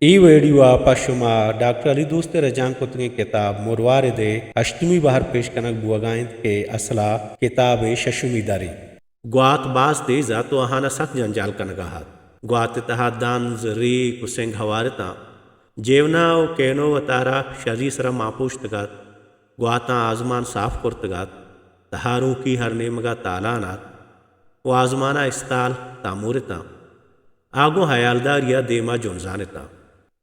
اے ویڈیو ءَ پہ شما ڈاکٹر علی دوست ءِ رجانک کتگیں کتاب مروارد ءِ ہشتمی بہر پیش کنگ بوہگا انت کہ اصل ءَ کتاب ءِ ششمی در انت۔ گوات باز تیز ات و آہانا سک جنجال کنگا ات۔ گوات ءِ تہا دنز، ریک و سنگ ہوار اتاں۔ جیونا و کینو وتارا شری سرا مانپوشتگ ات۔ گواتاں آزمان صاف کرتگ ات۔ تہارونکی ہر نیمگا تالان ات و آزمانا استال تامور اتاں۔ آ گوں ہیالداریا دیما جنزان اتاں۔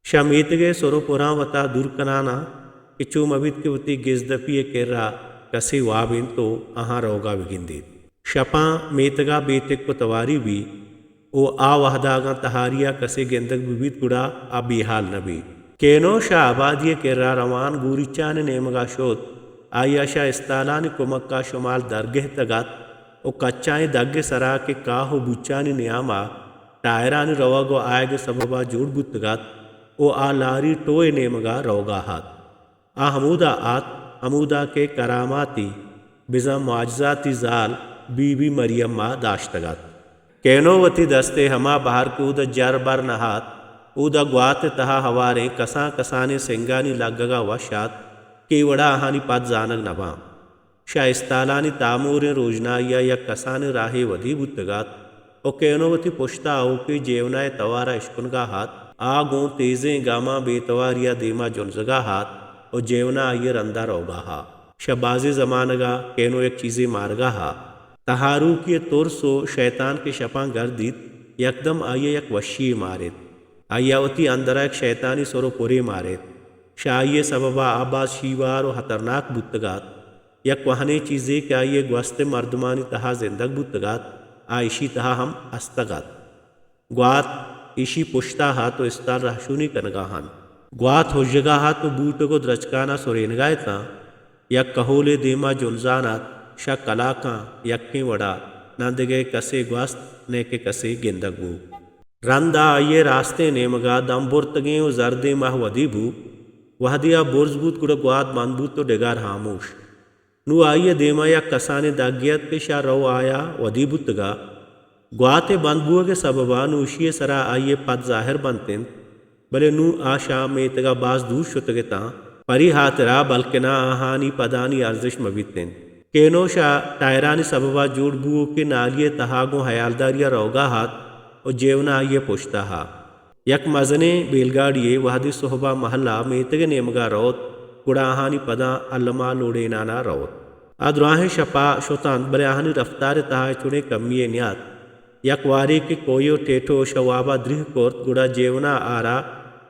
شہ میتگئے سر و پراں وتا دور کنان آں کہ چو مہ بیت کہ وتی گزدپی ء کرا کسے واب انت و آہاں روگا بگندیت۔ شپاں میتگا بے تک و تواری بی و آ وہدا اگاں تہاریا کسے گندگ بہ بیت گڑا آ بے ہال نہ بی۔ کینو شہ آبادی ء کرا روان گوریچانی نیمگا شت۔ آئیا شہ استالانی کمکا شمال درگہتگ ات و کچائیں دگ ء سرا کہ کاہ و بوچانی نیاما ٹائرانی روگ و آیگ ء سببا جوڑ بوتگ ات و آ لاری ٹوئے نیمگا روگا ات۔ آ ہمودا ات، ہمودا کہ کراماتی، بزاں معجزاتی زال بی بی مریم ء داشتگ ات۔ کینو وتی دست ء ہما بہر کہ اودا جر بر نہ ات، اودا گوات ء تہا ہواریں کسان کسانیں سنگانی لگگا وش ات کہ اے وڑا آہانی پد زانگ نہ باں۔ شہ استالانی تاموریں روژنائیا یک کسانیں راہے ودی بوتگ ات و کینو وتی پشتا آؤکیں جیونا ء توارا اشکنگا ات، آ گوں تیزیں گاماں بے تواریا دیما جنزگا ات و جیونا آئی ء رندا روگا ات۔ شہ بازیں زمانگا کینو یک چیزے مارگا ات۔ تہاروکی ء ترس و شیطان کہ شپاں گردیت، یکدم آئی ء یک وشی یے ماریت۔ آئی ء وتی اندرا یک شیطانی سر و پرے ماریت۔ شہ آئی ء سببا آ باز شیوار و ہترناک بوتگ ات۔ یک کوہنیں چیزے کہ آئی ء گوست ء مردمانی تہا زندگ بوتگ ات، آ ایشی تہا ہم ہستگ ات۔ گوات ایشی پشتا ات و استال رہشونی کنگا انت۔ گوات ہژگا ات و بوٹگ و درچکانا سرینگا اتاں۔ یک کہولے دیما جنزان ات، شہ کلاکاں یکیں وڑا ناں دگہ کسے گوست نئے کہ کسے گندگ بوت۔ رندا آئی ء راستیں نیمگا دم برتگیں و زردیں ماہ ودی بوت۔ وہدے آ برز بوت گڑا گوات بند بوت و ڈگار ہاموش۔ نوں آئی ء دیما یک کسانیں دگے ات کہ شہ رو آیا ودی بوتگ ات۔ گوات ء بند بوگ ء سببا نوں ایشی ء سرا آئی ء پد ظاہر بنت انت، بلے نوں آ شہ میتگ ء باز دور شتگ اتاں، پری ہاترا بلکنا آہانی پدانی ارزشت مہ بیت انت۔ کینو شہ ٹائرانی سببا جوڑ بوؤکیں نالی ء تہا گوں ہیالداری ء روگا ات و جیونا آئی ء پشتا ات۔ یک مزنیں بیل گاڑی یے وہدے سہبا مہلا میتگ ء نیمگا روت، گڑا آہانی پداں الما لوڑینانا روت۔ آ دراہیں شپا شتنت، بلے آہانی رفتار ء تہا چڑیں کمی یے نیات۔ یک وارے کہ کوئی و ٹیٹو شہ وابا دریہ کرت، گڑا جیونا آرا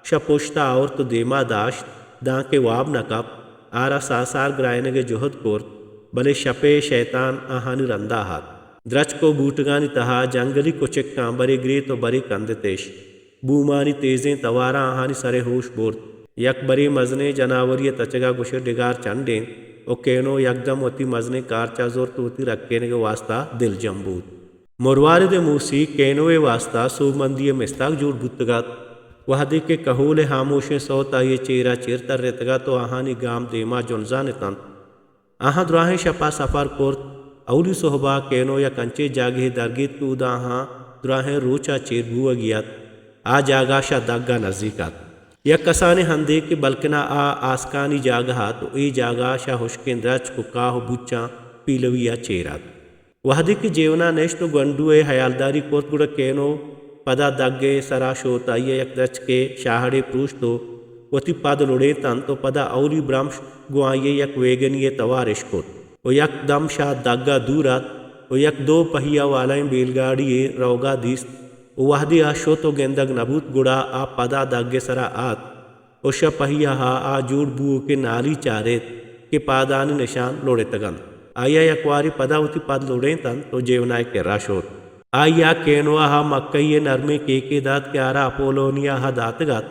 شہ پشتا آورت و دیما داشت، دانکہ واب نہ کپت۔ آرا ساسار گرائینگ ء جہد کرت، بلے شپ ء شیطان آہانی رندا ات۔ درچک و بوٹگانی تہا جنگلی کچکاں برے گریت و برے کندتش۔ بومانی تیزیں تواراں آہانی سر ء ہوش برت۔ یک برے مزنیں جناورے ء تچگ ء گوش ئے ڈگار چنڈینت و کینو یکدم وتی مزنیں کارچ ء زرت و وتی رکینگ ء واستا دلجم بوت۔ مروارد ء موسیک کینو ء واستا سوبمندی ء مستاگ جوڑ بوتگ ات۔ وہدے کہ کہول ء ہاموشیں سوت آئی ء چیر ء چیر ترتگ ات و آہانی گام دیما جنزان اتنت۔ آہاں دراہیں شپا سفر کرت۔ اولی سہبا کینو یک انچیں جاگہے درگیت کہ اودا آہاں دراہیں روچا چیر بوہگی ات۔ آ جاگہ شہ دگا نزیک ات۔ یک کسانیں ہندے کہ بلکنا آ آسکانی جاگہ ات و اے جاگہ شہ ہشکیں درچک و کاہ و بوچاں پیلویا چیر ات۔ وہدے کہ جیونا نشت و گونڈو ء ہیالداری کرت گڑا کینو پدا دگ ء سرا شوت، آئی ء یک درچکے شاہڑے پروشت و وتی پد لڑینتنت و پدا اولی برمش گوں آئی ء یک ویگنی ء توار اش کت و یک دم شہ دگ ء دور ات و یک دو پہیہ والائیں بیل گاڑی یے روگا دیست و وہدے آ شت و گندگ نہ بوت گڑا آ پدا دگ ء سرا آت۔ و شہ پہیہ ء آ جوڑ بوؤکیں نالی چاریت کہ پادانی نشان لوڑتگ انت۔ آئی ء یک وارے پدا وتی پد لوڑینت انت و جیونا ء کرا شت۔ آئی ء کینوا ء مکئی ء نرمیں کیکے دات کہ آرا اپولونیا ء داتگ ات۔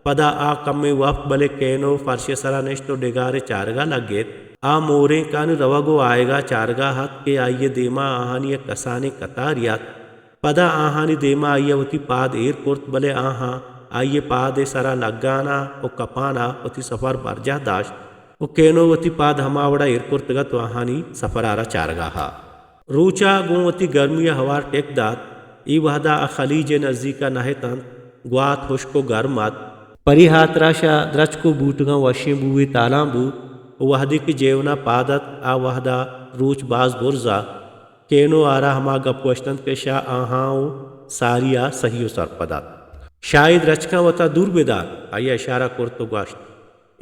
پدا آ کمے وپت، بلے کینو فرش ء سرا نشت و ڈگار ء چارگا لگت۔ آ مورینکانی روگ و آیگا چارگا ات کہ آئی ء دیما آہانی یک کسانیں کتارے ات۔ پدا آہانی دیما آئی ء وتی پاد ایر کرت، بلے آہاں آئی ء پاد ء سرا لگانا و کپانا وتی سفر برجاہ داشت و کینو وتی پاد ہما وڑا ایر کرتگ ات و آہانی سفرا را چارگا ات۔ روچا گوں وتی گرمی ء ہوار ٹک دات۔ اے وہدا آ خلیج ء نزیکا نہ اتنت۔ گوات ہشک و گرم ات۔ پری ہاترا شہ درچک و بوٹگاں وشیں بوئے تالان بوت و وہدے کہ جیونا پاد اتک، آ وہدا روچ باز برز ات۔ کینو آرا ہما گپ گوشت انت کہ شہ آہاں و ساریا سہی و سرپد ات۔ شہ اے درچکاں وتا دور بدار، آئیا اشارہ کرت و گوشت،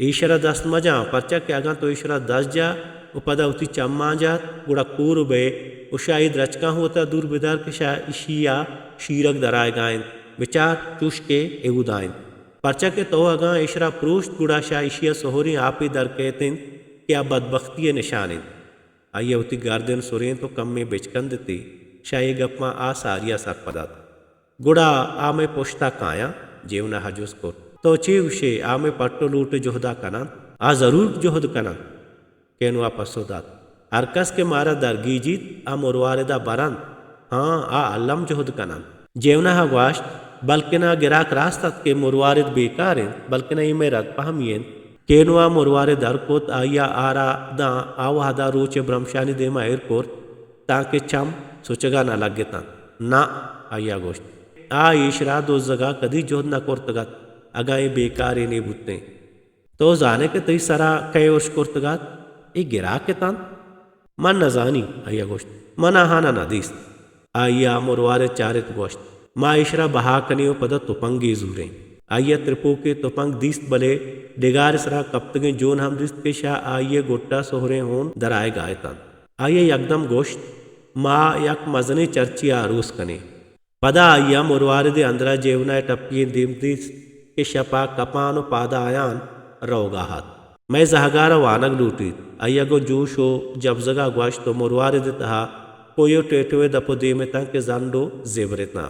ایشرا دست مجاں، پرچا کہ اگاں تو ایشرا دست جا و پدا وتی چماں جات، گڑا کور بئے و شہ اے درچکاں ہم وتا دور بدار کہ شہ اشیا شیرگ درآیگا انت۔ بچار، چوش کہ اے اودا انت۔ پرچا کہ تو اگاں ایشرا پروشت، گڑا شہ ایشیا سہریں آپے در کئیت انت کہ آ بدبختی ء نشان انت۔ آئیا وتی گردن سرینت و کمے بچکندتی، شہ اے گپاں آ ساریا سرپد ات۔ گڑا آ مئے پشتا کایاں؟ جیونا ء جست کرت۔ تو چے گوشے، آ مئے پٹ و لوٹ ء جہدا کننت؟ آ ضرور جہد کننت۔ کینوا پسو دات، ہر کس کہ مارا درگیجیت، آ مرواردا برنت۔ ہاں، آ الم جہد کننت۔ جیونا ء گواشت، بلکنا گراک راست ات کہ مروارد بیکار انت، بلکنا اے مئے رد پہمی انت۔ کینوا مروارد در کت، آئیا آرا داں، آ وہدا روچ ء برمشانی دیما ایر کرت، تانکہ چم سچگا نہ لگتنت۔ نہ، آئیا گوشت، آ ایشرا دزگا کدی جہد نہ کرتگ ات، اگاں اے بیکارینے بوتیں۔ تو زانئے کہ تئی سرا کئے ارش کرتگ ات؟ اے گراک اتنت؟ من نزانی، آئیا گوشت، من آہانا ندیست۔ آئیا مروارد چارت گوشت، ما ایشرا بہا کنیں و پدا تپنگے زوریں۔ آئیا ترپوکے تپنگ دیست، بلے ڈگار سرا کپتگیں جون ہم دیست کہ شہ آئیئے گٹا سہریں ہون درآیگا اتنت۔ آئیا یکدم گوشت، ما یک مزنیں چرچے آروس کنیں۔ پدا آئیا مرواردے اندرا جیونا ء ٹپی ئیں دیم دیست کہ شپا کپان و پادا آیان روگا ات۔ مئے زہگارا وانگ لوٹیت۔ آئیا گوں جوش و جبزگا گوشت و مروارد ء تہا کوئی و ٹیٹو ء دپ و دیم اتاں کہ زنڈ و زبر اتاں۔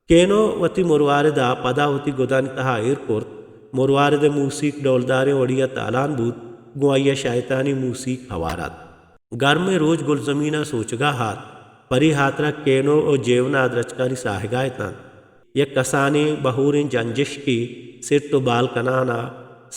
کینو وتی مرواردء پدا وتی گدانی تہا ایر کرت۔ مرواردء موسیک ڈولداریں وڑیء تالان بوت، گوں آئیء شیطانی موسیک ہوار ات۔ گرمیں روچ گلزمینء سوچگا ات۔ پری ہاترا کینو و جیونا درچکانی ساہگا اتنت۔ یک کسانیں بہوریں جنجشکے سٹ و بال کنانا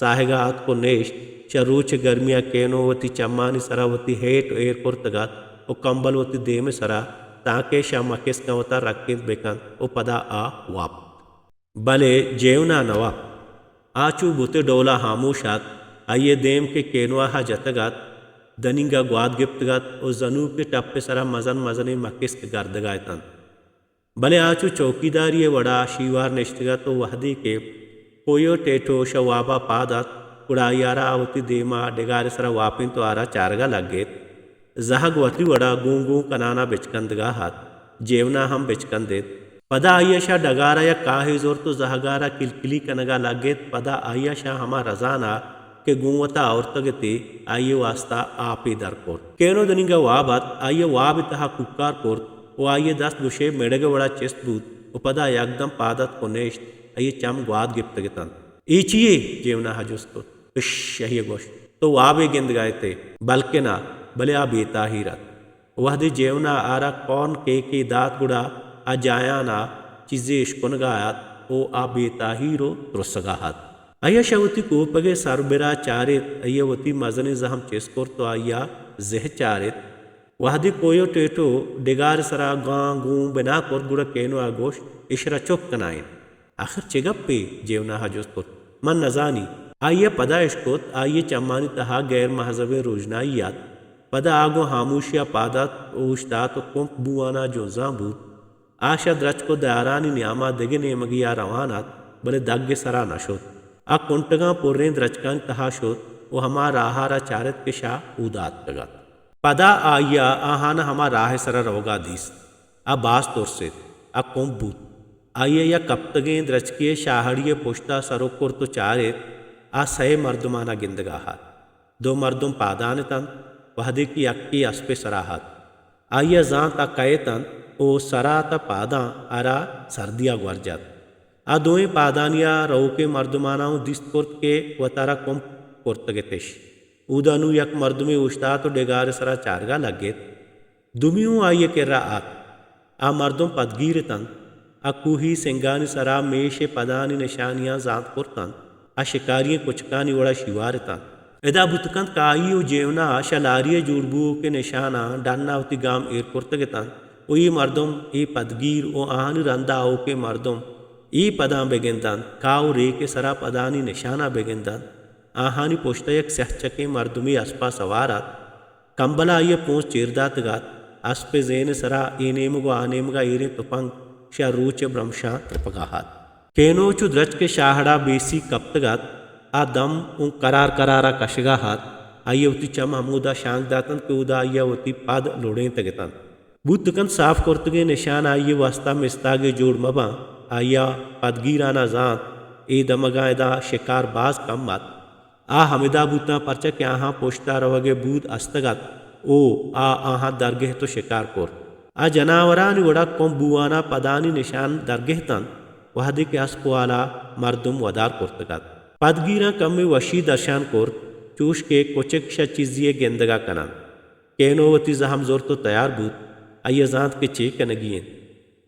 ساہگا آتک و نشت۔ چہ روچ گرمیا کینو وتی چمانی سرا وتی ہیٹ ایر کرتگ ات و کمبل وتی دیم سرا، تانکہ شہ مکسکاں وتا رکینت بکنت و پدا آ وپت۔ بلے جیونا نہ وپت۔ آ چو بت ڈولا ہاموش ات۔ آئی ء دیم کہ کینوا ء جتگ ات، دنیگا گوات گپتگ ات و زنوک ء ٹپ ء سرا مزن مزنیں مکسک گردگا اتنت۔ بلے آ چو چوکیداری ء وڑا شیوار نشتگ ات و وہدے کہ کویو ٹیٹو شہ وابا پاد ات، گڑا آئی ء را وتی دیما ڈگار ء سرا واپینت و آرا چارگا لگیت۔ زہگ وتی وڑا گوں گوں کنانا بچکندگا ات۔ جیونا ہم بچکندیت۔ پدا آئی ء شہ ڈگارا یک کاہے زرت و زہگارا کلکلی کنگا لگیت۔ پدا آئی ء شہ ہما رزانا کہ گوں وتا آورتگ اتی، آئی ء واستا آپے در کرت۔ کینو دنیگا واب ات، آئی ء واب ء تہا کوکار کرت و آئی ء دست گوشے مڑگ ء وڑا چست بوت و پدا یکدم پاد اتک و نشت، آئی ء چم گوات گپتگ اتنت۔ اے چی یے؟ جیونا ء جست کت۔ اش، آئی ء گوشت، تو وابے گندگا اتئے، بلکنا، بلے آ بے تاہیر ات۔ وہدے جیونا آرا کون کیکے دات گڑا آ جایانا چیزے اشکنگا ات و آ بے تاہیر و ترسگا ات۔ آئی ء شہ وتی کوپگے سربرا چاریت، آئی ء وتی مزنیں زہم چست کرت و آئی ء زہ چاریت۔ وہدے کویو ٹیٹو ڈگار سرا گاں گوں بنا کرت گڑا کینو ء گوشت، اشرا چپ کنائین۔ آخر چے گپے؟ جیونا ء جست کرت۔ من نزانی۔ آئی ء پدا اشکت، آئی ء چمانی تہا غیر مہذبیں روژنائی ات۔ پدا آ گوں ہاموشیا پاد ات و اوشتات و کمپ بوآنا جنزان بوت۔ آ شہ درچک و دیارانی نیاما دگہ نیمگیا روان ات، بلے دگ ء سرا نہ شت۔ آ کنٹگاں پریں درچکانی تہا شت و ہما راہا را چارت کہ شہ اودا اتکگ ات۔ پدا آئیا آہانا ہما راہ ء سرا روگا دیست۔ آ باز ترسیت۔ آ کمپ بوت۔ آئی ء یک کپتگیں درچکے ء شاہڑی ء پشتا سرک کرت و چاریت، آ سئے مردمانا گندگا ات۔ دو مردم پادان اتنت، وہدے کہ یکے اسپے سرا ات۔ آئی ء زانت آ کئے اتنت و سرا تا پاداں آرا سردیا گور جت۔ آ دوئیں پادانیا رؤکیں مردمانا اوں دیست کرت کہ وتارا کمپ کرتگ اتش۔ اودا نوں یک مردمے اوشتات و ڈگار ء سرا چارگا لگت۔ دومی اوں آئی ء کرا آتک۔ آ مردم پدگیر اتنت۔ آ کوہی سنگانی سرا میش ء پدانی نشانیاں زانت کرت انت۔ آ شکاری ئیں کچکانی وڑا شیوار اتنت۔ ادا بوت کنت کہ آئی و جیونا شہ لاری ء جوڑ بوؤکیں نشاناں ڈنا وتی گام ایر کرتگ اتنت و اے مردم، اے پدگیر و آہانی رندا آؤکیں مردم اے پداں بگندنت، کاہ ءُ ریک ءِ سرا پدانی نشاناں بگندنت۔ آہانی پشت ءَ یک سیاہ چکیں مردمے اسپ ءَ سوار ات۔ کمبل ءَ آئی ءِ پونز چیر داتگ ات۔ اسپ ءِ زین ءِ سرا اے نیمگ ءُ آ نیمگ ءَ ایریں تپنگ شہ روچ ءِ برمشاں ترپگ ءَ ات۔ کینو چو درچک ءِ شاہڑ ءَ بے سیگ کپتگ ات۔ آ دم اوں کرار کرار ءَ کشگ ءَ ات۔ آئی ءَ وتی چم ہمودا شانک داتنت کہ اودا آئی ءَ وتی پد لوڑینتگ اتنت۔ بوت کنت صاف کرتگیں نشان آئی ءِ واستا مستاگے جوڑ مہ باں۔ آئی ءَ پدگیران ءَ زانت، اے دمگاں ادا شکار باز کم ات۔ آ ہمدا بوتاں، پرچا کہ آہاں پشت ءَ روگ ءِ بود استگ ات ءُ آ آہاں درگہت ءُ شکار کرت۔ آ جناورانی وڑا کمب بوان ءَ پدانی نشان درگہتنت، وہدے کہ اسپ والا مردم ودار کرتگ ات۔ پدگیراں کمے وشی درشان کرت، چوش کہ کچک شہ چیزے ءِ گندگ ءَ کن انت۔ کینو وتی زہم زرت ءُ تیار بوت۔ آئی ءَ زانت کہ چے کنگی انت۔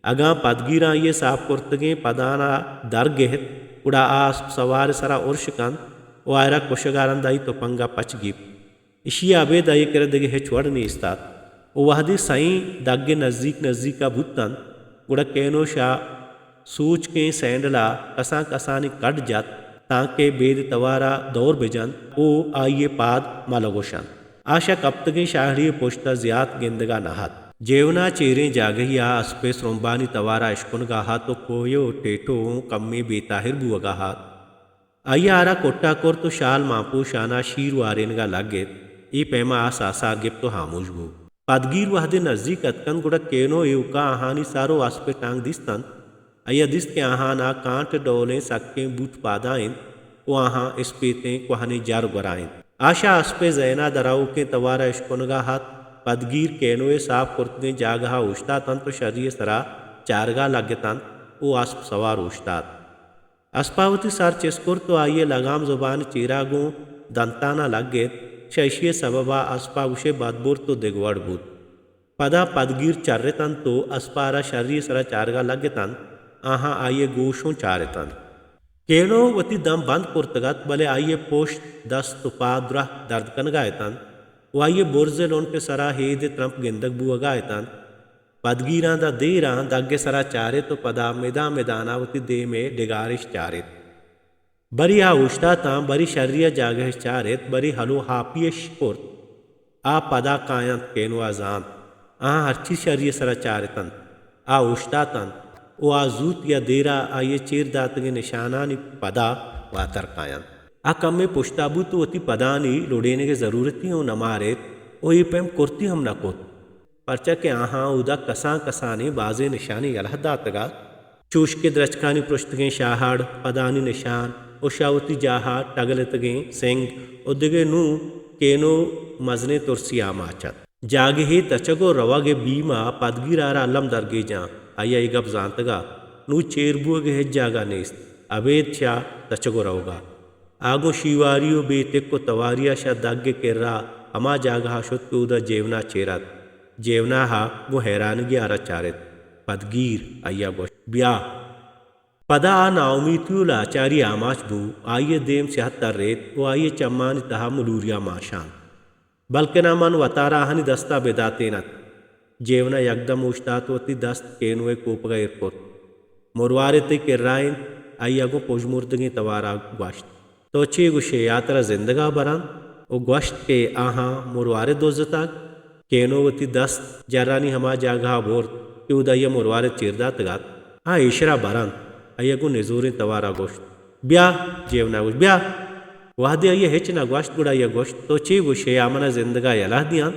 اگاں پدگیراں آئی ءِ ساپ کرتگیں پدان ءَ در گہت، گڑا آ اسپ سوار ءِ سرا ارش کنت ءُ آئرا کشگ ءَ رند آئی تپنگ ءَ پچ گیپت۔ ایشی ءَ ابید آئی ءِ کرا دگہ ہچ وڑ نیست ات۔ ءُ وہدے سئیں دگ ءِ نزیک نزیک ءَ بوت انت، گڑا کینو شہ سوچکیں سینڈل ءَ کسان کسانیں کڈ جت، تانکہ بید ءِ توار ءَ دور بہ جنت ءُ آئی ءِ پاد مہ لگوشنت۔ آ شہ کپتگیں شاہڑی ءِ پشت ءَ زیات گندگ ءَ نہ ات۔ جیونا چیریں جاگہے ءَ اسپ ءِ سرمبانی توار ءَ اشکنگ ءَ ات ءُ کوہ ءُ ٹیٹو اوں کمے بے تاہر بوگ ءَ ات۔ آئی ءَ آرا کٹ ءَ کرت ءُ شال مانپوشان ءَ شیر وارینگ ءَ لگت۔ اے پیم ءَ آ ساسار گپت ءُ ہاموش بوت۔ پدگیر وہدے نزیک اتکنت، گڑا کینو ایوک ءَ آہانی سر ءُ اسپ ءِ ٹنگ دیست انت۔ آئی ءَ دیست کہ آہان ءَ کانٹ ڈولیں سکیں بوٹ پادا انت ءُ آہاں اسپیتیں کوہنیں جر گورا انت۔ آ شہ اسپ ءِ زین ءَ درآؤکیں توار ءَ اشکنگ ءَ ات۔ پدگیر کینو ءِ ساپ کرتگیں جاگہ ءَ اوشتاتنت ءُ شری ءِ سرا چارگ ءَ لگتنت ءُ اسپ سوار اوشتات۔ اسپ ءَ وتی سر چست کرت ءُ آئی ءِ لگام زبان ءِ چیرا گوں دنتان ءَ لگت، شہ ایشی ءِ سبب ءَ اسپ ءَ گوشے بد برت ءُ دگہ وڑ بوت۔ پدا پدگیر چرتنت ءُ اسپ ءَ را شری ءِ سرا چارگ ءَ لگتنت، آہاں آئی ءِ گوش اوں چارتنت۔ کینو وتی دم بند کرتگ ات، بلے آئی ءِ پشت، دست ءُ پاد دراہ درد کنگ ءَ اتنت ءُ آئی ءِ برز ءِ لنٹ ءِ سرا ہید ءِ ترمپ گندگ بوگ ءَ اتنت۔ پدگیراں داں دیراں دگ ءِ سرا چارت ءُ پدا مدان مدان ءَ وتی دیم ءِ ڈگار اش چارت۔ برے آ اوشتاتاں، برے شری ءِ جاگہ اش چارت، برے ہلو ہاپی اش کرت۔ آ پدا کاینت، کینو ءَ زانت۔ آہاں ہرچی شری ءِ سرا چارتنت۔ آ اوشتاتنت ءُ آ زوت یا دیرا آئی ءِ چیر داتگیں نشانانی پدا واتر کاینت۔ آ کمے پشتا بوت ءُ وتی پدانی لوڑینگ ءِ ضرورتی اوں نہ ماریت ءُ اے پیم کرتی ہم نہ کت۔ پرچا کہ آہاں اودا کسان کسانیں بازیں نشانے یلہ داتگ ات، چوش کہ درچکانی پرشتگیں شاہڑ، پدانی نشان ءُ شہ وتی جاہ ءَ ٹگلتگیں سنگ ءُ دگہ۔ نوں کینو مزنیں ترسی آماچ ات۔ جاگہے تچگ ءُ روگ ءِ بیم ءَ پدگیر ءَ را الم درگیجاں۔ آئی ءَ اے گپ زانتگ ات۔ نوں چیر بوگ ءِ ہچ جاگہ نیست۔ ابید چہ تچگ ءُ روگ ءَ۔ آ گوں شیواری ءُ بے تک ءُ تواری ءَ شہ دگ ءِ کرا ہما جاگہ ءَ شت کہ اودا جیونا چیر ات۔ جیونا ءَ گوں حیرانگی ءَ آرا چارت۔ پدگیر آئی ءَ گوشت، بیا۔ پدا آ ناامیتی ءُ لاچاری آماچ بو، آئی ءِ دیم سیاہ تریت ءُ آئی ءِ چمانی تہا ملوریا ماشان۔ بلکنا من وتارا آہانی دستا بداتین ات۔ جیونا یکدم اوشتات ءُ وتی دست کینو ءِ کوپگا ایر کرت۔ مروارد تئی کرا انت، آئی ءَ گوں پژمردگیں توارا گوشت۔ تو چے گوشے، آ ترا زندگا برنت؟ ءُ گوشت کہ آہاں مروارد دزتگ۔ کینو وتی دست جرانی ہما جاگہا برت کہ اودا آئی ءَ مروارد چیر داتگ ات۔ آ ایشرا برنت۔ آئی ءَ گوں نزوریں توارا گوشت، بیا! جیونا گوشت، بیا! وہدے آئی ءَ ہچ نہ گوشت، گڑا آئی ءَ گوشت، تو چے گوشے، آ منا زندگا یلہ دیانت؟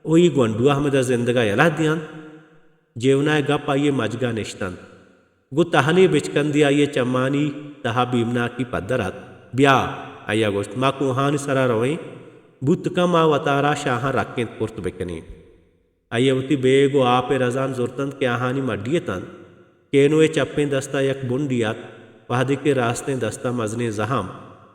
او اے گونڈو ءَ ہمدا زندگا یلہ دیانت؟ جیونا ءِ گپ آئی ءِ مجگا نشتنت۔ گوں تہلیں بچکندے آئی ءِ چمانی تہا بیمناکی پدر ات۔ بیا! آئی ءَ گوشت، ما کوہانی سرا رویں، بوت کنت ما وتارا شاہاں رکینت کرت بکنیں۔ آئی ءَ وتی بیگ ءُ آپ ءِ رزان زرتنت کہ آہانی مڈی اتنت۔ کینو ءِ چپیں دستا یک بنڈے ات، وہدے کہ راستیں دستا مزنیں زہم۔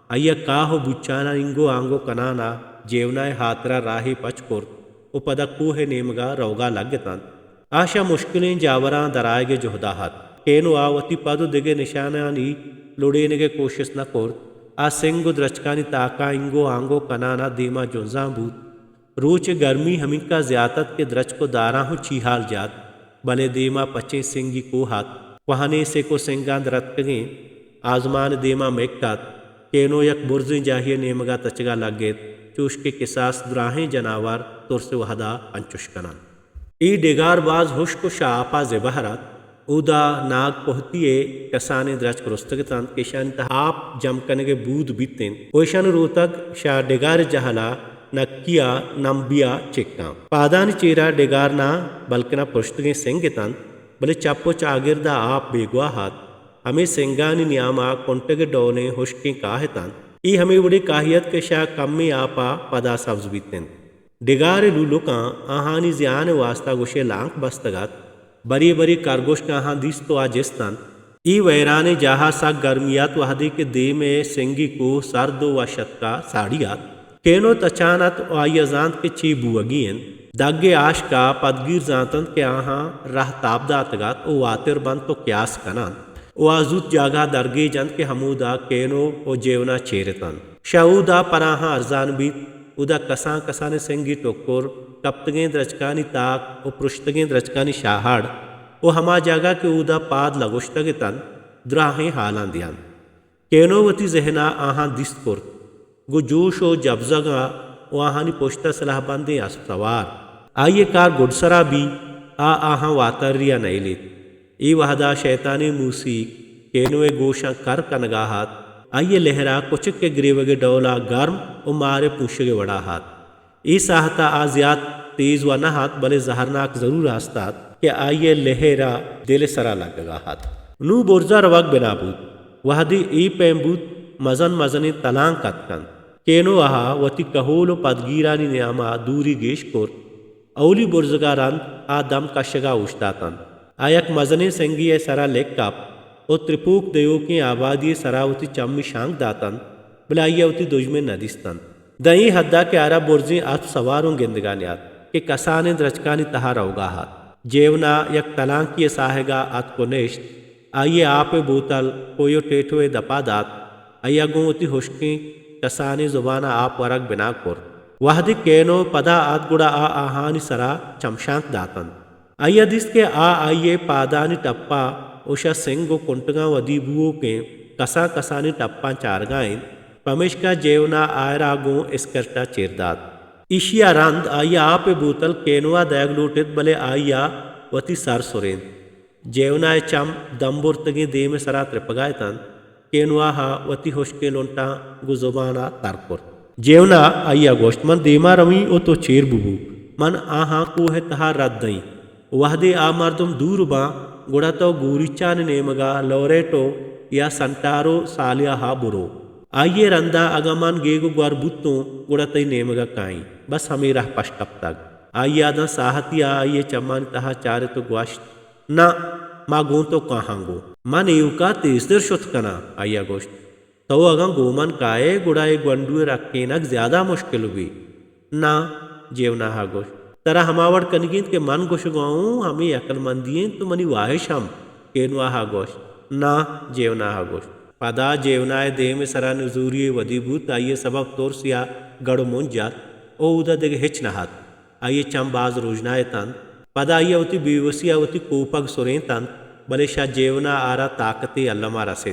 آئی ءَ کاہ ءُ بوچاناں اینگو آنگو کنان ءَ جیونا ءِ ہاترا راہے پچ کرت ءُ پدا کوہ ءِ نیمگا روگا لگتنت۔ آ شہ مشکلیں جاوراں درآیگ ءِ جہدا ات۔ کینو ءَ وتی پد ءُ دگہ نشانانی لوڑینگ ءِ کوشست نہ کرت۔ آ سنگ ءُ درچکانی تاکاں اینگو آنگو کنان ءَ دیما جنزان بوت۔ روچ ءِ گرمی ہمینکا زیات ات کہ درچک ءُ داراں ہوں چیہال جات، بلے دیما پچیں سنگی کوہ ات۔ کوہنیں سک و سنگاں درتکگیں آزمان دیما مک ات۔ کینو یک برزیں جاہی ء نیمگا تچگا لگت، چوش کہ کساس دراہیں جناور ترس ء وہدا انچش کننت۔ اے ڈگار باز ہشک و شہ آپا زبہر ات۔ اودا ناگ کوہتی ء کسانیں درچک رستگ اتنت کہ اشانی تہا آپ جم کنگ ء بود بیت انت و اشانی روتگ شہ ڈگار جہلا نکی ء نمبی ء چکاں۔ پادانی چیرا ڈگار نہ بلکنا پرشتگیں سنگ اتنت، بلے چپ و چاگردا آپ بیگواہ ات۔ ہمے سنگانی نیاما کنٹگ ڈولیں ہشکیں کاہ اتنت۔ اے ہمے وڑیں کاہی ات کہ شہ کمیں آپا پدا سبز بیت انت۔ ڈگار ء لولکاں آہانی زیان ء واستا گوشے لانک بستگ ات۔ برے برے کرگوشک آہاں دیست و آ جست انت۔ اے ویرانیں جاہ ء سک گرمی ات، وہدے کہ دیم ء سنگی کوہ سرد و وش اتکا ساڑی ات۔ کینو تچان ات و آئی ء زانت کہ چے بوہگی انت۔ دگ ء آشک ء پدگیر زانت انت کہ آہاں راہ تاب داتگ ات و واتر بنت و کیاس کننت و آ زوت جاگہ درگیج انت کہ ہمودا کینو و جیونا چیر اتنت۔ شہ اودا پر آہاں ارزان بیت۔ اودا کسان کسانیں سنگی ٹکر، کپتگیں درچکانی تاک و پرشتگیں درچکانی شاہڑ و ہما جاگہ کہ اودا پاد لگوشتگ اتنت، دراہیں ہالاں دیانت۔ کینو وتی ذہنا آہاں دیست کرت۔ گوں جوش و جبزگا و آہانی پشتا سلاہ بندیں اسپ سوار۔ آئی ء کار گڈسرا بی، آ آہاں واتریا نئیلیت۔ اے وہدا شیطانیں موسیک کینو ء گوشاں کر کنگا ات۔ آئی ء لہرا کچک ء گریوگ ء ڈولا گرم و مار ء پوشگ ء وڑا ات۔ اے ساہتا آ زیات تیز و نہ ات، بلے زہرناک ضرور ہست ات کہ آئی ء لہرا دل ء سرا لگگا ات۔ نوں برزا روگ بنا بوت۔ وہدے اے پیم بوت، مزن مزنیں تلانک اتکنت۔ کینو ء وتی کہول و پدگیرانی نیاما دوری گیش کرت۔ اولی برزگا رند آ دم کشگا اوشتاتنت۔ آ یک مزنیں سنگے ء سرا لک کپت و ترپوک دیوکیں آبادی ء سرا وتی چمی شانک داتنت، بلے آئی ء وتی دژمن نہ دیستنت۔ داں اے حدا کہ آرا برزیں اسپ سوار اوں گندگا نیات کہ کسانیں درچکانی تہا روگا ات۔ جیونا یک تلانکی ء ساہگا اتک و نشت۔ آئی ء آپ ء بوتل کویو ٹیٹو ء دپا دات۔ آئی ء گوں وتی ہشکیں کسانیں زبان ء آپ ورگ بنا کرت۔ وہدے کینو پدا ات گڑا آ آہانی سرا چمشانک داتنت۔ آئی ء دیست کہ آ آئی ء پادانی ٹپا و شہ سنگ و کنٹگاں ودی بوؤکیں کسان کسانیں ٹپاں چارگا انت، پمیشکا جیونا آئرا گوں اسکرٹا چیر دات۔ ایشی ء رند آئی ء آپ ء بوتل کینوا دئیگ لوٹت، بلے آئی ء وتی سر سرینت۔ جیونا ء چم دمبرتگیں دیم ء سرا ترپگا اتنت۔ کینوا ء وتی ہشکیں لنٹاں گوں زبان ء تر کرت۔ جیونا آئی ء گوشت، من دیما رویں و تو چیر ببو۔ من آہاں کوہ ء تہا رد دئیں۔ وہدے آ مردم دور باں، گڑا تو گوریچان ء نیمگا لوریٹو یا سنٹارو سالیا ء برو۔ آئی ء رندا اگاں من گیگ و گور بوتوں، گڑا تئی نیمگا کائیں۔ بس ہمے راہ پش کپتگ۔ آئی ء داں ساہتی ء آئی ء چمانی تہا چارت و گوشت، ناں، ما گوں تو کاہاں گوں۔ من ایوکا تیزتر شت کناں، آئی ء گوشت۔ تو اگاں گوں من کائے، گڑا اے گونڈو ء رکینگ زیادہ مشکل بیت۔ ناں، جیوناہ ء گوشت۔ ترا ہما وڑ کنگی انت کہ من گوشگا اوں، ہمے عقلمندی انت و منی واہش ہم، کینواہ ء گوشت۔ ناں، جیوناہ ء گوشت۔ پدا جیونا ء دیم ء سرا نزوری ودی بوت، آئی ء سبب ترس یا گڑ و منج ات و اودا دگہ ہچ نہ ات۔ آئی ء چم باز روژنا اتنت۔ پدا آئی ء وتی بے وسی ء وتی کوپگ سرینتنت، بلے شہ جیونا آرا تاکتے الما رست۔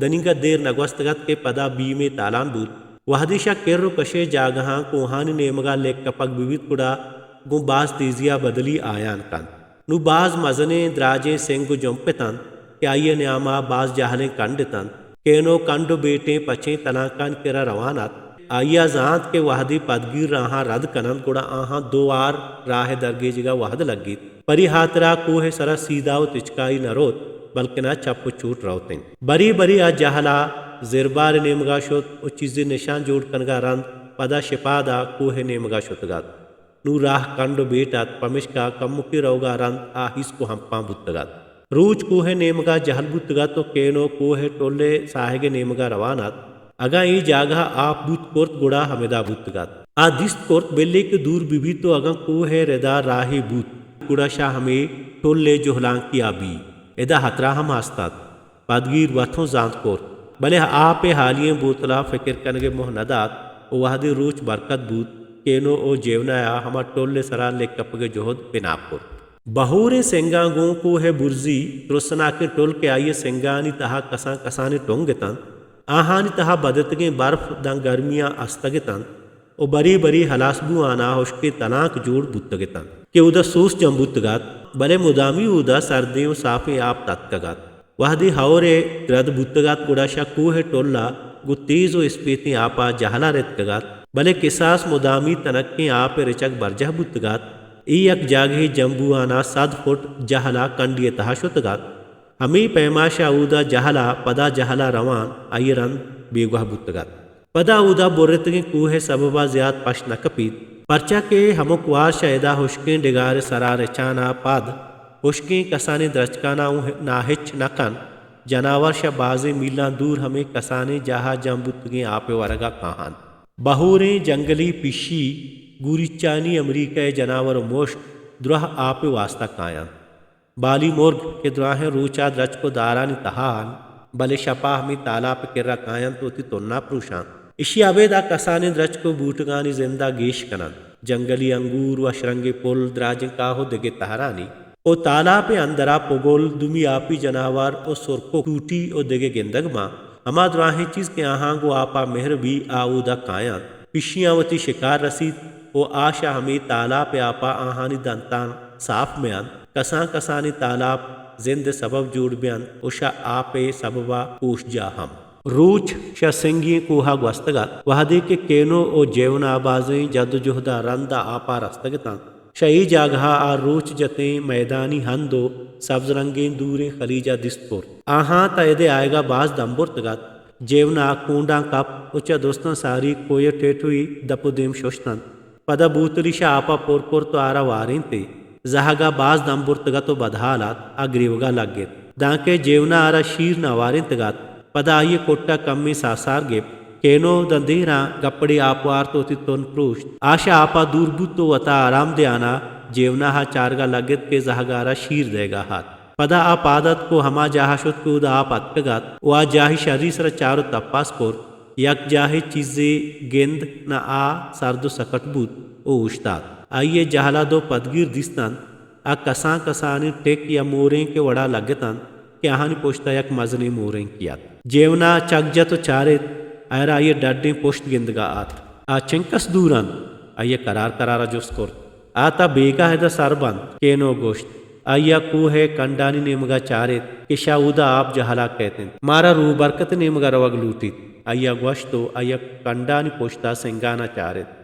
دنیگا دیر نگوستگ ات کہ پدا بیمے تالان بوت۔ وہدے شہ کر و کشے جاگہاں کوہانی نیمگا لک کپگ ببیت گڑا گوں باز تیزیا بدلی آیان کنت۔ نوں باز مزنیں دراجیں سنگ و جمپ اتنت کہ آئی ء نیاما باز جہلیں کنڈ اتنت۔ کینو کنڈ و بیٹیں پچیں تلانکانی کرا روان ات۔ آئی ء زانت کہ وہدے پدگیر راہاں رد کننت گڑا آہاں دو وار راہ ء درگیجگا وہد لگیت۔ پری ہاترا کوہ ء سرا سیدھا و تچکائی نہ روت، بلکنا چپ و چوٹ روت انت۔ برے برے آ جہلا زربار ء نیمگا شت و چیزے نشان جوڑ کنگا رند پدا شپادا کوہ ء نیمگا شتگ ات۔ نوں راہ کنڈ و بیٹ ات، پمشکا کمکے روگا رند آ ہیسک و ہمپان بوتگ ات۔ روچ کوہ ء نیمگا جہل بوتگ ات و کینو کوہ ء ٹل ء ساہگ ء نیمگا روان ات۔ اگاں اے جاگہ ء آپ بوت کرت گڑا ہمدا بوتگ ات۔ آ دیست کرت بلے کہ دور بہ بیت و اگاں کوہ ء ردا راہے بوت گڑا شہ ہمے ٹل ء جہلانکی ء بی۔ ادا ہترہ ہم ہست ات۔ پدگیر وت ہوں زانت کرت، بلے آپ ء ہالی ئیں بوتل ء فکر کنگ ء موہ نہ دات و وہدے روچ برکت بوت، کینو و جیونا ء ہما ٹل ء سرا لک کپگ ء جہد بنا کرت۔ بہوریں سنگاں گوں کوہ ءِ برزی، ترسناکیں ٹل کہ آئی ءِ سنگانی تہا کسان کسانیں ٹنگ اتنت، آہانی تہا بدتگیں برف داں گرمیاں استگ اتنت ءُ برے برے ہلاس بوان ءَ ہشکیں تلانک جوڑ بوتگ اتنت کہ اودا سوس جم بوتگ ات، بلے مدامی اودا سردیں ءُ ساپیں آپ تتکگ ات۔ وہدے ہئور ءِ رد بوتگ ات، گڑا شہ کوہ ءِ ٹل ءَ گوں تیز ءُ اسپیتیں آپ ءَ جہل ءَ رتکگ ات، بلے کساس مدامی تنکیں آپ ءِ رچگ برجاہ بوتگ ات۔ اے یک جاگہے جم بوان ءَ سد فٹ جہل ءَ کنڈی ءِ تہا شتگ ات۔ ہمے پیم ءَ شہ اودا جہل ءَ پدا جہل ءَ روان آئی ءِ رند بیگواہ بوتگ ات۔ پدا اودا برتگیں کوہ ءِ سبب ءَ زیات پشت نہ کپیت، پرچا کہ ہمک وار شہ ادا ہشکیں ڈگار ءِ سرا رچان ءَ پد ہشکیں کسانیں درچکان ءَ اوں ناہچ نہ کنت۔ جناور شہ بازیں میلاں دور ہمے کسانیں جاہ ءَ جم بوتگیں آپ ءِ ورگ ءَ کاہنت۔ بہوریں جنگلی پشی، گوریچانی امریکہ ءِ جناور ءُ مشک دراہ آپ ءِ واستا کاینت۔ بالی مرگ کہ دراہیں روچ ءَ درچک ءُ دارانی تہا انت، بلے شپ ءَ ہمے تالاپ ءِ کرا کاینت ءُ وتی تن ءَ پروشانت۔ ایشی ءَ ابید آ کسانیں درچک ءُ بوٹگانی زند ءَ گیش کننت۔ جنگلی انگور ءُ اشرنگیں پل، دراجیں کاہ ءُ دگہ تہرانی ءُ تالاپ ءِ اندر ءَ پگل، دومی آپی جناور ءُ سرکک، ٹوٹی ءُ دگہ گندگ باں۔ ہما دراہیں چیز کہ آہاں گوں آپ ءَ مہر بی، آ اودا کاینت۔ پشیاں وتی شکار رسیت ءُ آ شہ ہمے تالاپ ءِ آپ ءَ آہانی دنتان ساف مینت۔ کسان کسانیں تالاپ زند ءِ سبب جوڑ بینت ءُ شہ آپ ءِ سبب ءَ کوشجاہ ہم۔ روچ شہ سنگیں کوہ ءَ گوستگ ات، وہدے کہ کینو ءُ جیونا بازیں جد ءُ جہد ءَ رند ءَ آپ ءَ رستگ اتنت۔ شہ اے جاگہ ءَ آ روچ جتیں میدانی ہند ءُ سبز رنگیں دوریں خلیج ءَ دیست کرت۔ آہاں تہ اد ءِ آیگ ءَ باز دم برتگ ات۔ جیونا کونڈاں کپت ءُ چہ درستاں ساری کوہ ءِ ٹیٹوئی دپ ءُ دیم ششت انت۔ پدا بوتلی شہ آپ ءَ پر کرت ءُ آرا وارینت ئے۔ زہگ ءَ باز دم برتگ ات ءُ بدحال ات، آ گریوگ ءَ لگت۔ دانکہ جیونا آرا شیر نہ وارینتگ ات۔ پدا آئی ءِ کٹ ءَ کمیں ساسار گپت۔ کینو داں دیراں گپڑے آپ وارت ءُ وتی تن پروشت۔ آ شہ آپ ءَ دور بوت ءُ وتا آرام دیان ءَ جیونا ءَ چارگ ءَ لگت کہ زہگ ءَ آرا شیر دئیگ ءَ ات۔ پدا آ پاد اتک ءُ ہما جاہ ءَ شت کہ اودا آپ اتکگ ات ءُ آ جاہی شری سرا چار ءُ تپاس کرت۔ یک جاہے چیزے گند نہ، آ سرد ءُ سکٹ بوت ءُ اوشتات۔ آئی ءِ جہل ءَ دو پدگیر دیست انت۔ آ کسان کسانیں ٹک یا مورینک ءِ وڑا لگت انت کہ آہانی پشت ءَ یک مزنیں مورینکے ات۔ جیونا چک جت ءُ چارت، آئرا آئی ءِ ڈڈیں پشت گندگ ءَ ات۔ آ چنکس دور انت؟ آئی ءَ کرار کرار ءَ جست کرت۔ آ تہ بیگاہ ادا سر بنت، کینو گوشت۔ آئی ءَ کوہ ءِ کنڈانی نیمگ ءَ چارت کہ شہ اودا آپ جہل ءَ کئیت انت۔ مارا روبرکت ءِ نیمگ ءَ روگ لوٹیت، آئی ءَ گوشت ءُ آئی ءَ کنڈانی پشت ءَ سنگان ءَ چارت۔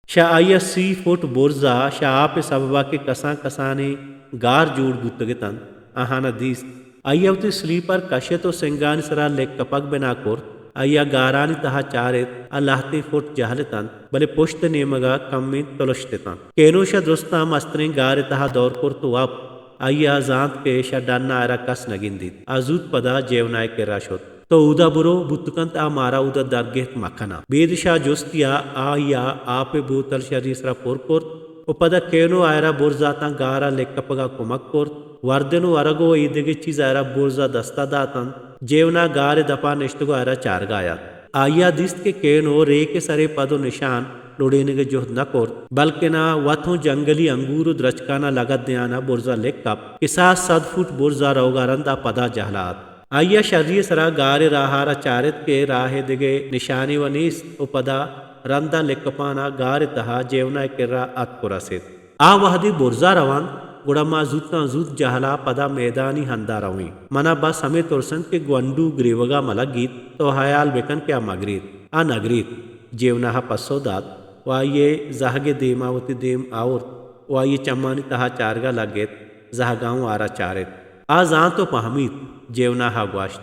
شہ آئی ءَ سی فٹ برز ءَ شہ آپ ءِ سبب ءَ کہ کسان کسانیں گار جوڑ بوتگ اتنت، آہان ءَ دیست۔ آئی ءَ وتی سلیپر کشت ءُ سنگانی سرا لک کپگ بنا کرت۔ آئی ءَ گارانی تہا چارت، آ لہتیں فٹ جہل اتنت، بلے پشت ءِ نیمگ ءَ کمیں تلشت اتنت۔ کینو شہ درستاں مستریں گار ءِ تہا دور کرت ءُ وپت۔ آئی ءَ زانت کہ شہ ڈن ءَ آئرا کس نہ گندیت۔ آ زوت پدا جیونا ءِ کرا شت۔ تو اودا برو، بوت کنت آ مارا اودا درگہت مکناں۔ بیدشا جستی ءَ آئی ءَ آپ ءِ بوتل شری ءِ سرا پر کرت ءُ پدا کینو آئرا برزاتاں گار ءَ لک کپگ ءَ کمک کرت۔ وردن ءُ ورگ ءُ ایدگہ چیز آئرا برز ءَ دست ءَ دات انت۔ جیونا گار ءِ دپ ءَ نشتگ ءُ آئرا چارگ ءَ ات۔ آئی ءَ دیست کہ کینو ریک ءِ سرے پد ءُ نشان لوڑینگ ءِ جہد نہ کرت، بلکنا وت اوں جنگلی انگور ءُ درچکاناں لگت دیان ءَ برز ءَ لک کپت۔ کساس سد فٹ برز ءَ روگ ءَ رند آ پدا جہل ءَ ات۔ آئی ءَ شری ءِ سرا گار ءِ راہ ءَ را چارت کہ راہ ءِ دگہ نشانے و نیست ءُ پدا رند ءَ لکپان ءَ گار ءِ تہا جیونا ءِ کرا اتک ءُ رست۔ آ وہدے برز ءَ روانت، گڑا ما زوتاں زوت جہل ءَ پدا میدانی ہند ءَ رویں۔ من ءَ بس ہمے ترس انت کہ گونڈو گریوگ ءَ مہ لگیت، تو ہیال بکن کہ آ مہ گریت۔ آ نہ گریت، جیونا ءَ پسو دات ءُ آئی ءِ زہگ ءِ دیم ءَ وتی دیم آورت ءُ آئی ءِ چمانی تہا چارگ ءَ لگت، زہگ ءَ اوں آرا چارت۔ آ زانت ءُ پہمیت، جیونا ءَ گوشت۔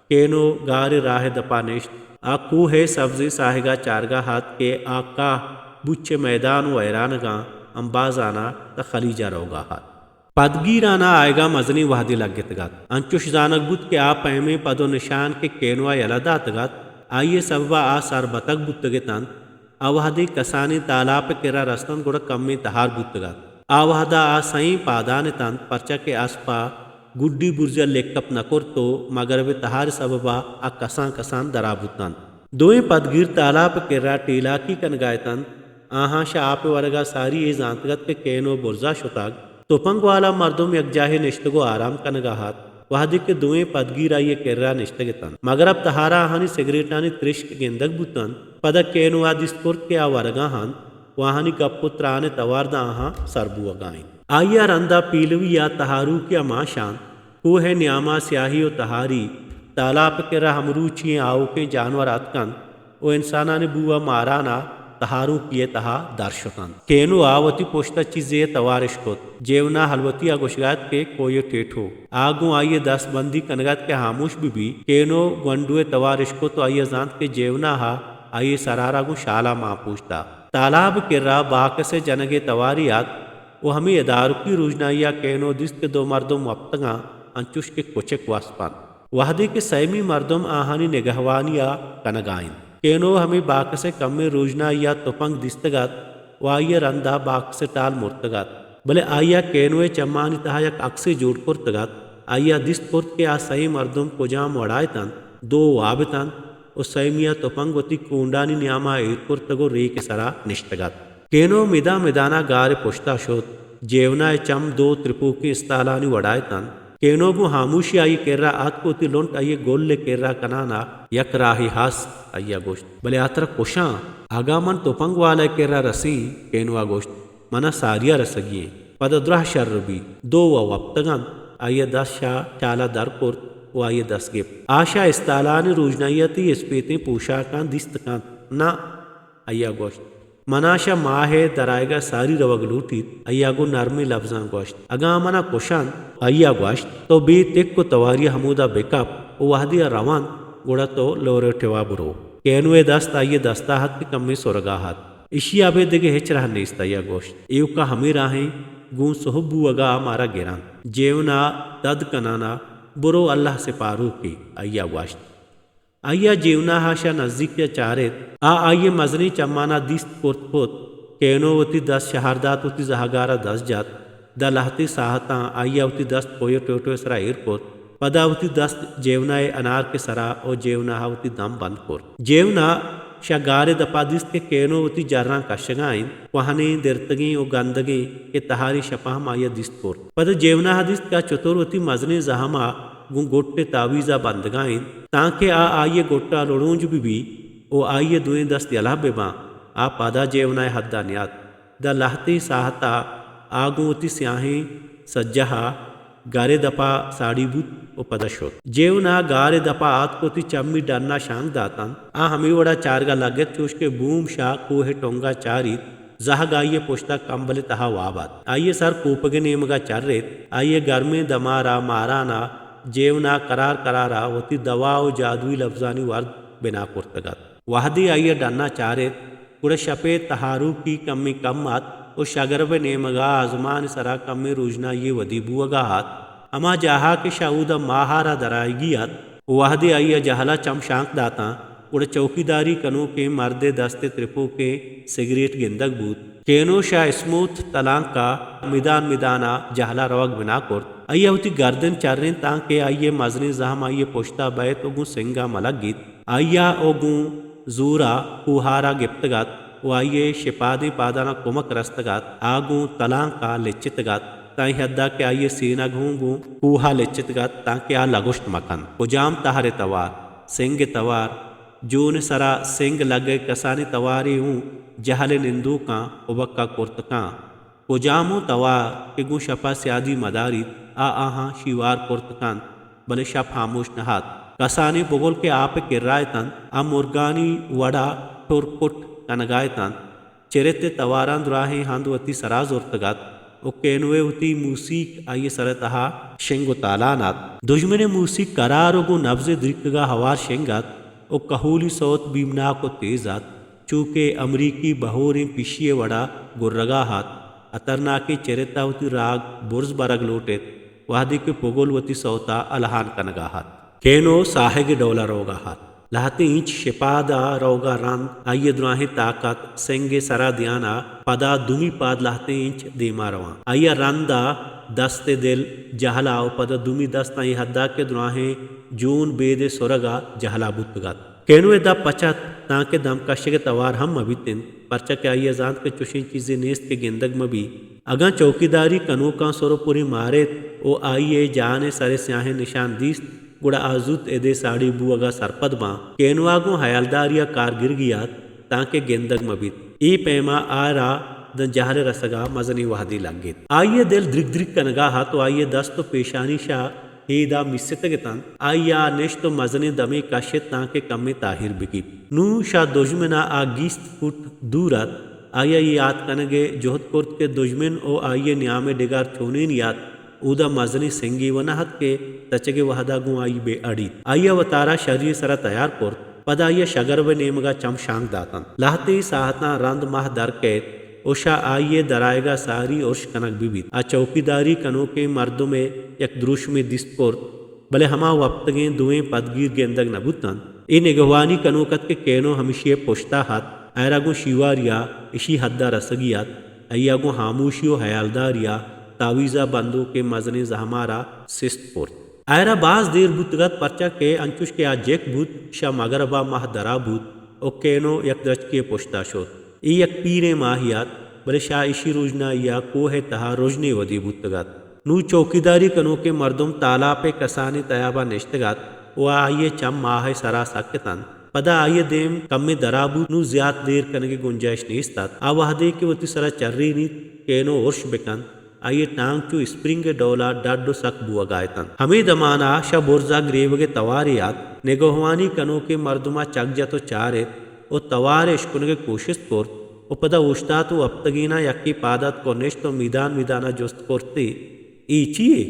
کینو گار ءِ راہ ءِ دپ ءَ نشت۔ آ کوہ ءِ سبزیں ساہگ ءَ چارگ ءَ ات کہ آ کاہ بوچ ءِ میدان ءُ ایرانگاں امبازان ءَ تہ خلیج ءَ روگ ءَ ات۔ پدگیران ءَ آیگ ءَ مزنیں وہدے لگتگ ات۔ انچش زانگ بوت کہ آ پیمیں پد ءُ نشان کہ کینو ءَ یلہ داتگ ات، آئی ءِ سبب ءَ آ سربتگ بوتگ اتنت۔ آ وہدے کسانیں تالاپ ءِ کرا رستنت گڑا کمیں تہار بوتگ ات۔ آ وہد ءَ آ سئیں پادان اتنت، پرچا کہ اسپ ءَ گڈی برزی ءَ لک کپ نہ کرت ءُ مگرب ءِ تہار ءِ سبب ءَ آ کسان کسان درا بوتنت۔ دوئیں پدگیر تالاپ ءِ کرا ٹیلاکی کنگ ءَ اتنت۔ آہاں شہ آپ ءِ ورگ ءَ ساری اے زانتگ ات کہ کینو برز ءَ شتگ۔ تپنگ والا مردم یک جاہے نشتگ و آرام کنگا ات۔ وہدے کہ دوئیں پدگیر آئی کرا نشتگ اتنت، مگرب تہارا آہانی سگریٹانی ترشک گندگ بوتنت۔ پدا کینو ء دیست کرت کہ آ ورگا انت و آہانی گپ و تران ء توار داں آہاں سر بوگا انت۔ آئی ء رندا پیلوی ء تہاروکے ء مانشانت۔ کوہ ء نیاما سیاہی و تہاری، تالاب ء کرا ہمروچی ئیں آؤکیں جانور اتکنت و انسانانی بو ء ماران ء تہاروکی ء تہا در شتنت۔ کینو ء وتی پشت ء چیزے ء توار اشکت۔ جیونا ہلوتی ء گوشگا ات کہ کوئی ٹیٹھو۔ آ گوں آئی ء دست بندی کنگ ء ات کہ ہاموش بہ بی۔ کینو گونڈو ء توار اشکت و آئی ء زانت کہ جیونا ء آئی ء سرارا گوں شالا مان پوش دات۔ تالاب ء کرا باکس ء جنگ ء تواری ات و ہمے ادارکی روژنائی ء کینو دیست کہ دو مردم وپتگاں، انچوش کہ کچک واسپ انت۔ وہدے کہ سیمی مردم آہانی نگہوانی ء کنگا انت۔ کینو ہمے باکس ء کمیں روژنائی ء تپنگ دیستگ ات و آئی ء رندا باکس ء ٹال مرتگ ات، بلے آئی ء کینو ء چمانی تہا یک عکسے جوڑ کرتگ ات۔ آئی ء دیست کرت کہ آ سئیں مردم کجام وڑا اتنت، دو واب اتنت و سیمی ء تپنگ وتی کونڈانی نیاما ایر کرتگ و ریک ء سرا نشتگ ات۔ کینو مدان مدانا گار ء پشتا شت۔ جیونا ء چم دو ترپوکیں استالانی وڑا اتنت۔ کینو گوں ہاموشی آئی کرا آتک و وتی لنٹ آئی گل ء کرا کنانا، یک راہے ہست، آئی ء گوشت، بلے آ ترا کشاں۔ اگاں من تپنگ والا ء کرا رسیں، کینو ء گوشت، منا ساری ء رسگی انت۔ پدا دراہ شر بی۔ دو و وپتگ انت۔ آئی ء دست شہ چالا در کرت و آئی ء دست گپت۔ آ شہ استالانی روژنائی ء تئی اسپیتیں پوشاکاں دیست کنت نہ؟ آئی ء گوشت، منا شہ ماہ ء درآیگ ء ساری روگ لوٹیت۔ آئی ء گوں نرمیں لبزاں گوشت، اگاں آ منا کشنت؟ آئی ء گوشت، تو بے تک و تواری ء ہمودا بہ کپ و وہدے آ رونت، گڑا تو لوریٹو ء برو۔ کینو ء دست آئی ء دست ء ات کہ کمے سرگ ء ات۔ ایشی ء ابید دگہ ہچ راہ نیست، آئی ء گوشت۔ ایوک ء ہمے راہیں گوں سہب بوگ ء مارا گرنت۔ جیونا دد کنان ء، برو اللہ سپاروکے، آئی ء گوشت۔ آئی ء جیونا ء شہ نزیک ء چارت۔ آ آئی ء مزنیں چمانا دیست کرت کت۔ کینو وتی دست شہار دات، وتی زہگارا دست جت۔ داں لہتے ساہتاں آئی ء وتی دست کوہ ٹوٹو ء سرا ایر کرت۔ پدا وتی دست جیونا ء انارک ء سرا و جیونا ء وتی دم بند کرت۔ جیونا شہ گار ء دپا دیست کہ کینو وتی جراں کشگا انت۔ کوہنیں، درتگیں و گندگیں کہ تہاری شپاں ہم آئی ء دیست کرت۔ پدا جیونا ء دیست کہ آ چتور وتی مزنیں زہم ء گوں گٹ ء تاویز ء بندگا انت، تانکہ آ آئی ء گٹ ء لڑونج بہ بی و آئی ء دوئیں دست یلہ بہ باں۔ آ پدا جیونا ء حد ء نیاتک۔ داں لہتے ساہت ء آ گوں وتی سیاہیں سجہ ء گار ء دپ ء ساڑی بوت و پدا شت۔ جیونا گار ء دپ ء آتک، وتی چمی ڈن ء شانک داتنت۔ آ ہمے وڑ ء چارگ ء لگت، چوش کہ بوم شہ کوہ ء ٹنگ ء چاریت۔ زہگ آئی ء پشت ء کمبل ء تہا واب ات۔ آئی ء سر کوپگ ء نیمگ ء چریت۔ آئی ء گرمیں دمار ء ماران ء جیونا کرار کرار ء وتی دوا و جادوئی لبزانی ورد بنا کرتگ ات۔ وہدے آئی ء ڈن ء چارت، گڑا شپ ء تہاروکی کمے کم ات و شگرب ء نیمگ ء آزمان ء سرا کمے روژنائی ودی بوگ ء ات۔ ہما جاہ ء کہ شہ اود ء ماہ ء را درآیگی ات، وہدے آئی ء جہل ء چم شانک داتاں، گڑا چوکیداری کنوکیں مرد ء دست ء ترپوکیں سگریٹ گندگ بوت۔ کینو شہ اسموتھ تلانک ء مدان مدان ء جہل ء روگ بنا کرت۔ آئی ء وتی گردن چرینت تانکہ آئی ء مزنیں زہم آئی ء پشت ء بئیت و گوں سنگ ء ملگیت۔ آئی ء و گوں زور ء کوہار ء گپتگ ات و آئی ء شپادیں پادان ء کمک رستگ ات۔ آ گوں تلانک ء لچتگ ات، تاں اے حد ء کہ آئی ء سینگ ہوں گوں کوہ ء لچتگ ات تانکہ آ لگوشت مہ کنت۔ کجام تہر ء توار، سنگ ء توار، جون ء سرا سنگ لگ ء کسانیں توارے ہوں جہل ء نندوکاں ابکہ کرت کن۔ کجام اوں توار کہ گوں شپ ء سیادی مداریت، آ آہاں شیوار کرت کنت، بلے شپ ہاموش نہ ات۔ کسانیں بگل کہ آپ ء کرا اتنت، آ مرگانی وڑ ء ٹر کٹ کنگا اتنت۔ چرت ء تواراں دراہیں ہند وتی سرا زرتگ ات و کینو ء وتی موسیک آئی ء سر ء تہا شنگ و تالان ات۔ دژمن ء موسیک کرار و گوں نبز ء دریکگ ء ہوار شنگ ات و کہولی سوت بیمناک و تیز ات۔ چو کہ امریکی بہوریں پشی ء وڑا گرگا ات۔ ہترناکیں چرت ء وتی راگ برز برگ لوٹ ایت، وہدے کہ پگل وتی سوت ء الہان کنگا ات۔ کینو ساہگ ء ڈولا روگا ات۔ لہتیں اینچ شپاد ء روگا رند آئی ء دراہیں تاکت سنگ ء سرا دیان ء پدا دومی پاد لہتیں اینچ دیما روان۔ آئی ء رند ء دست ء دل جہلا و پدا دومی دست آئی حدا کہ دراہیں جون بید ء سرگ ء جہلا بوتگ ات۔ کینو ء دپ پچ ات تانکہ دم کشگ ء توار ہم مہ بیت انت، پرچا کہ آئی ء زانت کہ چشیں چیزے نیست کہ گندگ مہ بیت۔ اگاں چوکیداری کنوکاں سر ءُ پری ماریت ءُ آئی ءِ جان ءِ سر ءَ سیاہیں نشان دیست، گڑا آ زوت اد ءِ ساڑی بوگ ءَ سرپد باں۔ کینو ءَ گوں ہیالداری ءَ کار گرگی ات، تانکہ گندگ مہ بیت۔ اے پیم ءَ آ را داں جہل ءِ رسگ ءَ مزنیں وہدے لگت۔ آئی ءِ دل درگ درگ کنگ ءَ ات ءُ آئی ءِ دست ءُ پیشانی شہ ہیدا میستگ اتنت۔ آئی ءَ نشت ءُ مزنیں دمے کشت تانکہ کمے تاہیر بہ کیت۔ نوں شہ دژمن ءَ آ گیست فٹ دور ات۔ آئی ءَ اے یات کنگ ءِ جہد کرت کہ دژمن ءُ آئی ءِ نیام ءِ ڈگار چونین ات۔ اودا مزنیں سنگے و نہ ات کہ تچگ ءِ وہد ءَ گوں آئی بہ اڑیت۔ آئی ءَ وتارا شری ءِ سرا تیار کرت۔ پدا آئی ءَ شگرب ءِ نیمگ ءَ چم شانک داتنت۔ لہتے ساہتاں رند ماہ در کئیت ءُ شہ آئی ءِ درآیگ ءَ ساری ارش کنگ بہ بیت۔ آ چوکیداری کنوکیں مردم ءِ یک دروشمے دیست کرت، بلے ہما وپتگیں دوئیں پدگیر گندگ نہ بوتنت۔ اے نگہوانی کنوک ات کہ کینو ہمیشی ءِ پشت ءَ ات، آئرا گوں شیواری ءَ اشی حد ءَ رسگی ات۔ آئی ءَ گوں ہاموشی ءُ ہیالداری ءَ تاویز ءَ بندوکیں مزنیں زہم ءَ را سست کرت۔ آئرا باز دیر بوتگ ات، پرچا کہ انچوش کہ آ جک بوت، شہ مگرب ءَ ماہ درا بوت ءُ کینو یک درچکے ءِ پشت ءَ شت۔ اے یک پیریں ماہے ات، بلے شہ اشی روژنائی ءَ کوہ ءِ تہا رژنے ودی بوتگ ات۔ نوں چوکیداری کنوکیں مردم تالاپ ءِ کسانیں تیاب ءَ نشتگ ات ءُ آئی ءِ چم ماہ ءِ سرا سک اتنت۔ پدا آئی ءِ دیم کمے درا بوت، نوں زیات دیر کنگ ءِ گنجائش نیست ات۔ آ وہدے کہ وتی سرا چرینیت، کینو ارش بکنت، آئی ءِ ٹانگ چو اسپرنگ ءِ ڈول ءَ ڈڈ ءُ سک بوگ ءَ اتنت۔ ہمے دمان ءَ شہ برز ءَ گریوگ ءِ توارے ات۔ نگہوانی کنوکیں مردم ءَ چک جت ءُ چارت ءُ توار ءِ اشکنگ ءِ کوشست کرت ءُ پدا اوشتات ءُ وپتگیناں یکے پاد اتک ءُ نشت ءُ میدان میدان ءَ جست کرت ئے، اے چی یے؟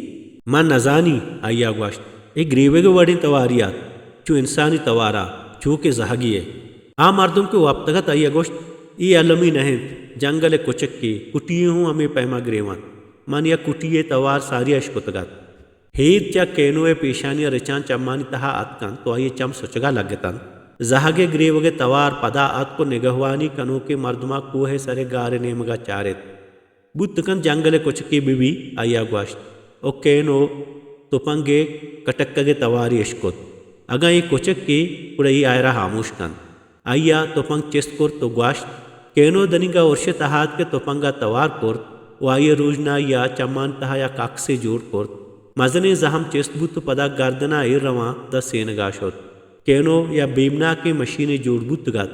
من نزانی، آئی ءَ گوشت۔ اے گریوگ ءِ وڑیں توارے ات، چو انسانی توار ءَ، چو کہ زہگے ءِ۔ آ مردم کہ وپتگ ات، آئی ءَ گوشت، اے المی نہ انت، جنگل ءِ کچکے، کٹی یے ہوں ہمے پیم ءَ گریونت۔ من یک کٹی ءِ توار ساری ءَ اشکتگ ات۔ ہید چہ کینو ءِ پیشانی ءَ رچان چمانی تہا اتک انت ءُ آئی ءِ چم سچگ ءَ لگ اتنت۔ زہگ ءِ گریوگ ءِ توار پدا اتک ءُ نگہوانی کنوکیں مردماں کوہ ءِ سر ءِ گار ءِ نیمگ ءَ چارت۔ بوت کنت جنگل ءِ کچکے بہ بی، آئی ءَ گوشت۔ ءُ کینو تپنگ ءِ کٹکگ ءِ توارے اشکت۔ اگاں اے کچکے، گڑا اے آئرا ہاموش کنت۔ آئی ءَ تپنگ چست کرت ءُ گوشت۔ کینو دنیگا ارش ءِ تہا ات کہ تپنگ ءَ توار کرت ءُ آئی ءِ روژنائی ءَ چمانی تہا یک عکسے جوڑ کرت۔ مزنیں زہم چست بوت ءُ پدا گردن ءَ ایر رواں داں سینگ ءَ شت۔ کینو یا بیمناکیں مشینے جوڑ بوتگ ات۔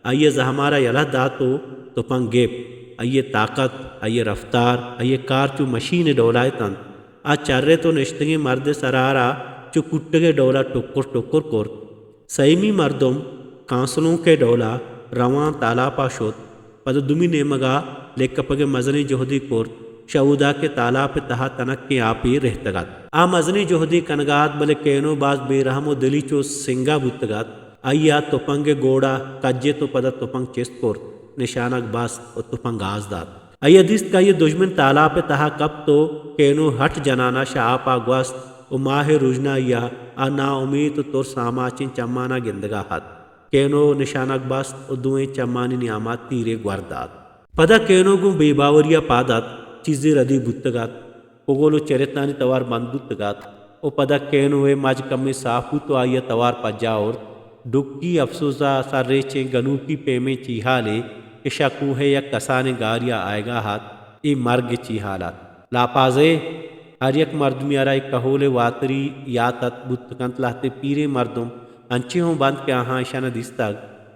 آئی ءَ زہم ءَ را یلہ دات ءُ تپنگ گپت۔ آئی ءِ طاقت، آئی ءِ رفتار، آئی ءِ کار چو مشین ءِ ڈول ءَ اتنت۔ آ چرت ءُ نشتگیں مرد ءِ سر ءَ را چو کٹگ ءِ ڈول ءَ ٹکر ٹکر کرت۔ سیمی مردم کانسلونک ءِ ڈول ءَ رواں تالاپ ءَ شت۔ پدا دومی نیمگ ءَ لکپگ ءِ مزنیں جہدے کرت، شہ اودا کہ تالاپ ءِ تہا تنکیں آپے رہتگ ات۔ آ مزنیں جہدے کنگ ءَ ات، بلے کینو باز بے رحم ءُ دلی چو سنگ ءَ بوتگ ات۔ آئی ءَ تپنگ ءِ گوڑ ءَ کجت ءُ پدا تپنگ چست کرت، نشانگ بست ءُ تپنگ آس دات۔ آئی ءَ دیست کہ آئی ءِ دژمن تالاپ ءِ تہا کپت ءُ کینو ہٹ جنان ءَ شہ آپ ءَ گوست ءُ ماہ ءِ روژنائی ءَ آ ناامیت ءُ ترس آماچیں چماناں گندگ ءَ ات۔ کینو نشانگ بست ءُ دوئیں چمانی نیام ءَ تیرے گور دات۔ پدا کینو گوں بے باوری ءَ پاد ات، چیزے ردی بوتگ ات۔ پگول ءُ چرتانی توار بند بوتگ ات ءُ پدا کینو ءِ مج کمے ساف بوت ءُ آئی ءَ توار پجا آورت۔ ڈکی افسوز ءَ سر ریچیں گنوکی پیمیں چیہالے کہ شہ کوہ ءِ یک کسانیں گارے ءَ آیگ ءَ ات، اے مرگ ءِ چیہال ات۔ لاپازئے ہر یک مردمے ءَ را اے کہول ءِ واتری یات ات بوت کنت۔ لہتے پیریں مردم انچیں ہوں بنت کہ آہاں اشاں نہ دیستگ،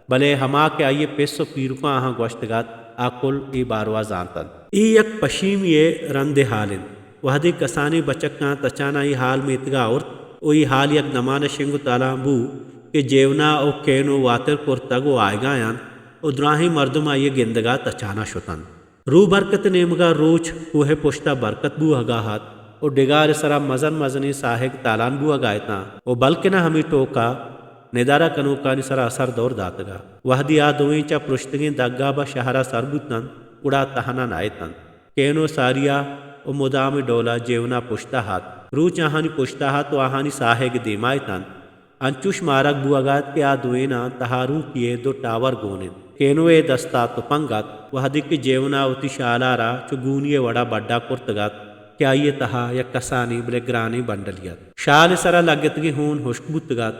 بلے ہما کہ آئی ءِ پس ءُ پیرکاں آہاں گوشتگ ات، آ کل اے باروا زانت انت۔ اے یک پشیمی ءِ رند ءِ ہال انت۔ وہدے کسانیں بچکاں تچان ءَ اے ہال میتگ ءَ آورت ءُ اے ہال یک دمان ءَ شنگ ءُ تالان بو کہ جیونا ءُ کینو واتر کرتگ ءُ آیگ ءَ انت ءُ دراہیں مردم آئی ءِ گندگ ءَ تچان ءَ شت انت۔ روبرکت ءِ نیمگ ءَ روچ کوہ ءِ پشت ءَ برکت بوہگ ءَ ات ءُ ڈگار ءِ سرا مزن مزنیں ساہگ تالان بوہگ ءَ اتاں ءُ بلکنا ہمے ٹوک ءَ ندارہ کنوکانی سرا اثر دور داتگ ءَ۔ وہدے آ دوئیں چہ پرشتگیں دگ ءَ بہ شہر ءَ سر بوت انت، گڑا تہنا نہ ات انت۔ کینو ساریا ءُ مدام ءِ ڈول ءَ جیونا پشت ءَ ات۔ روچ آہانی پشت ءَ ات ءُ آہانی ساہگ دیم ءَ ات انت۔ انچوش مارگ بوہگ ءَ ات کہ آ دوئیناں تہاروکی ءِ دو ٹاور گون انت۔ کینو ءِ دست ءَ تپنگ ات، وہدے کہ جیونا وتی شال ءَ را چو گونی ءِ وڑ ءَ بڈ ءَ کرتگ ات کہ آئی ءِ تہا یک کسانیں بلے گرانیں بنڈلے ات۔ شال ءِ سرا لگتگیں ہون ہشک بوتگ ات۔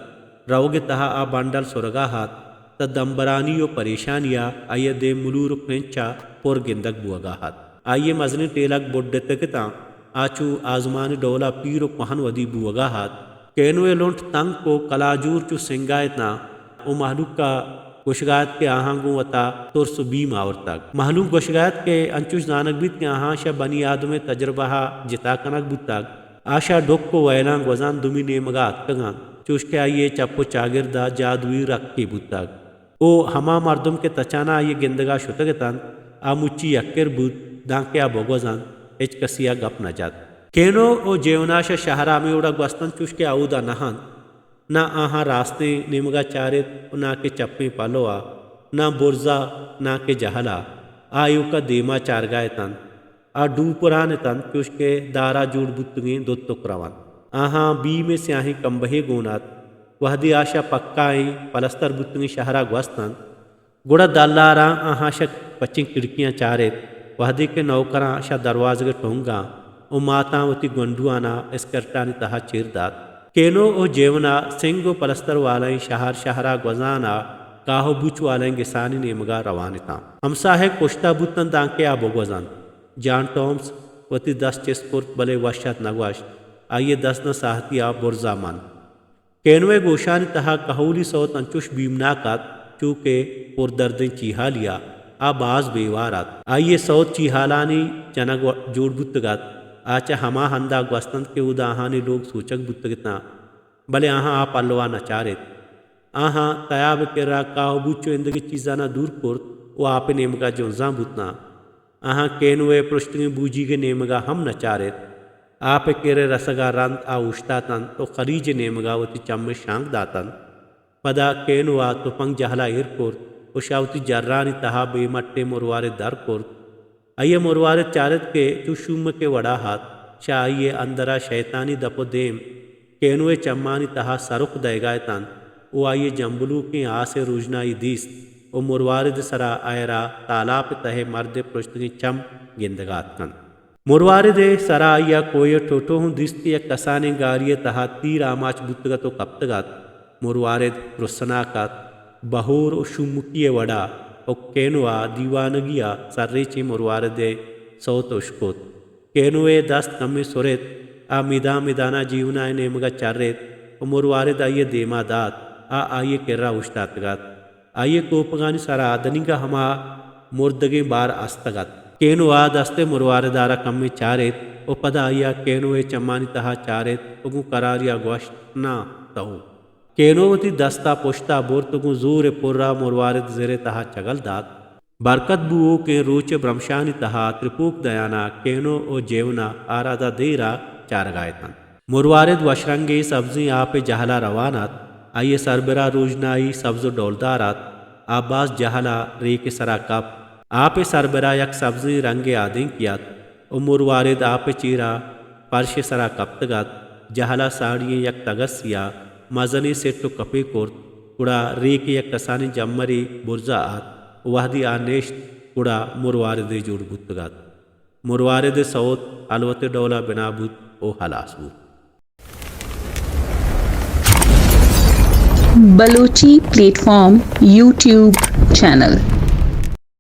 روگ ءِ تہا آ بنڈل سرگ ءَ ات، تہ دمبرانی ءُ پریشانی ءَ آئی ءِ دیم ملور ءُ کرنچ ءَ پر گندگ بوہگ ءَ ات۔ آئی ءِ مزنیں ٹیلگ بڈتگ اتاں۔ آ چو آزمانی ڈول ءَ پیر ءُ کوہن ودی بوگ ءَ ات۔ کینو ءِ لنٹ تنک ءُ کلاجور چو سنگ ءَ اتاں ءُ مہلوک ءَ گوشگ ءَ ات کہ آہاں گوں وتا ترس ءُ بیم آورتگ۔ مہلوک گوشگ ءَ ات کہ انچوش زانگ بیت کہ آہاں شہ بنی آدم ءِ تجربہ ءَ جتا کنگ بوتگ۔ آ شہ ڈک ءُ ویلاں گوزان دومی نیمگ ءَ اتکگ انت، چوش کہ آئی ءِ چپ ءُ چاگرد ءَ جادوئی رکے بوتگ۔ او ہما مردم کہ تچان ءَ آئی ءِ گندگ ءَ شتگ اتنت، آ مچی یکر بوت، دانکہ آ بگوز انت، ہچ کسی ءَ گپ نہ جت۔ کینو ءُ جیونا شہ شہر ءَ ہمے وڑ ءَ گوست انت، چوش کہ آ اودا نہ انت۔ نہ آہاں راستیں نیمگ ءَ چارت ءُ نہ کہ چپیں پلو ءَ، نہ برز ءَ، نہ کہ جہل ءَ۔ آ ایوک ءَ دیم ءَ چارگ ءَ اتنت۔ آ ڈوپران اتنت، چوش کہ دار ءَ جوڑ بوتگیں دوتک رونت۔ آہاں بیم ءِ سیاہیں کمبہے گون ات۔ وہدے آ شہ پکائیں پلستر بوتگیں شہر ءَ گوست انت، گڑا دلاراں آہاں شہ پچیں کڑکیاں چارت۔ وہدے کہ نوکراں شہ دروازگ ءِ ٹنگاں ءُ ماتاں وتی گونڈوان ءَ اسکرٹانی تہا چیر دات۔ کینو ءُ جیونا سنگ ءُ پلستر والائیں شہر شہر ءَ گوزان ءَ کاہ ءُ بوچ والائیں گسانی نیمگ ءَ روان اتاں۔ ہمساہگ پشت ءَ بوت انت دانکہ آ بگوز انت۔ جان ٹامس وتی دست چست کرت، بلے وش ات نہ گوشت۔ آئی ءِ دست داں ساہتی ءَ برز ءَ منت۔ کینو ءِ گوشانی تہا کہولی سوت انچوش بیمناک ات، چو کہ پردردیں چیہالی ءَ۔ آ باز بے وار ات۔ آئی ءِ سوت چیہالانی جنگ و-، جوڑ بوتگ ات۔ آ چہ ہما ہند ءَ گوست انت کہ اودا آہانی لوگ سوچگ بوتگ اتاں، بلے آہاں آ پلو ءَ نہ چارت۔ آہاں تیاب ءِ کرا کاہ ءُ بوچ ءُ ایندگہ چیزان ءَ دور کرت ءُ آپ ءِ نیمگ ءَ جنزان بوت انت۔ آہاں کینو ءِ پرشتگیں بوجیگ ءِ نیمگ ءَ ہم نہ چارت۔ آپ ءِ کر ءِ رسگ ءَ رند آ اوشتات انت ءُ خلیج ءِ نیمگ ءَ وتی چم ءِ شانک دات انت۔ پدا کینو ءَ تپنگ جہل ءَ ایر کرت ءُ شہ وتی جرانی تہا بے مٹیں مروارد در کرت۔ آئی ءَ مروارد چارت کہ چو شومک ءِ وڑا ات، شہ آئی ءِ اندر ءَ شیطانی دپ ءُ دیم کینو ءِ چمانی تہا سرک دئیگ ءَ اتنت ءُ آئی ءِ جمبلوکیں آس ءِ روژنائی دیست ءُ مروارد ءِ سرا آئرا تالاپ ءِ تہ ءَ مرد ءِ پرشتگیں چم گندگ ءَ اتکنت۔ مروارد ءِ سرا آئی ءَ کوہ ءِ ٹوٹو ہوں دیست کہ یک کسانیں گاری ءِ تہا تیر آماچ بوتگ ات ءُ کپتگ ات۔ مروارد ترسناک ات، بہور ءُ شومکی ءِ وڑا ءُ کینو ءَ دیوانگی ءَ سرریچیں مروارد ءِ سوت اشکت۔ کینو ءِ دست کمے سرت، آ مدان مدان ءَ جیونا ءِ نیمگ ءَ چرت ءُ مروارد آئی ءِ دیما دات، آ آئی ءِ کرا اوشتاتگ ات۔ آئی ءِ کوپگانی سرا دنیگا ہما مردگیں بار استگ ات۔ کینو ءَ دست ءِ مروارد ءَ را کمے چارت ءُ پدا آئی ءَ کینو ءِ چمانی تہا چارت ءُ گوں کراری ءَ گوشت، ناں، تو۔ کینو وتی دست ءَ پشت ءَ برت ءُ گوں زور ءِ پر ءَ مروارد زر ءِ تہا چگل دات۔ برکت بوؤکیں روچ ءِ برمشانی تہا ترپوک دیان ءَ کینو ءُ جیونا آراد ءَ دیر ءَ چارگ ءَ اتنت۔ مروارد وشرنگیں سبزیں آپ ءِ جہل ءَ روان ات۔ آئی ءِ سربرا روژنائی سبز ءُ ڈولدار ات۔ آ باز جہل ءَ ریک ءِ سرا کپت۔ آپ ءِ سربرا یک سبزیں رنگے آدینکے ات ءُ مروارد آپ ءِ چیرا پرش ءِ سرا کپتگ ات۔ جہل ءَ ساڑی ءِ یک تگسے ءَ مزنیں سٹ ءُ کپے کرت، گڑا ریک ءِ یک کسانیں جمرے برز ءَ ات ءُ وہدے آ نشت، گڑا مروارد ءِ جوڑ بوتگ ات۔ مروارد ءِ سوت ہلوت ءِ ڈول ءَ بنا بوت ءُ ہلاس بوت۔ Balochi plate form YouTube channel.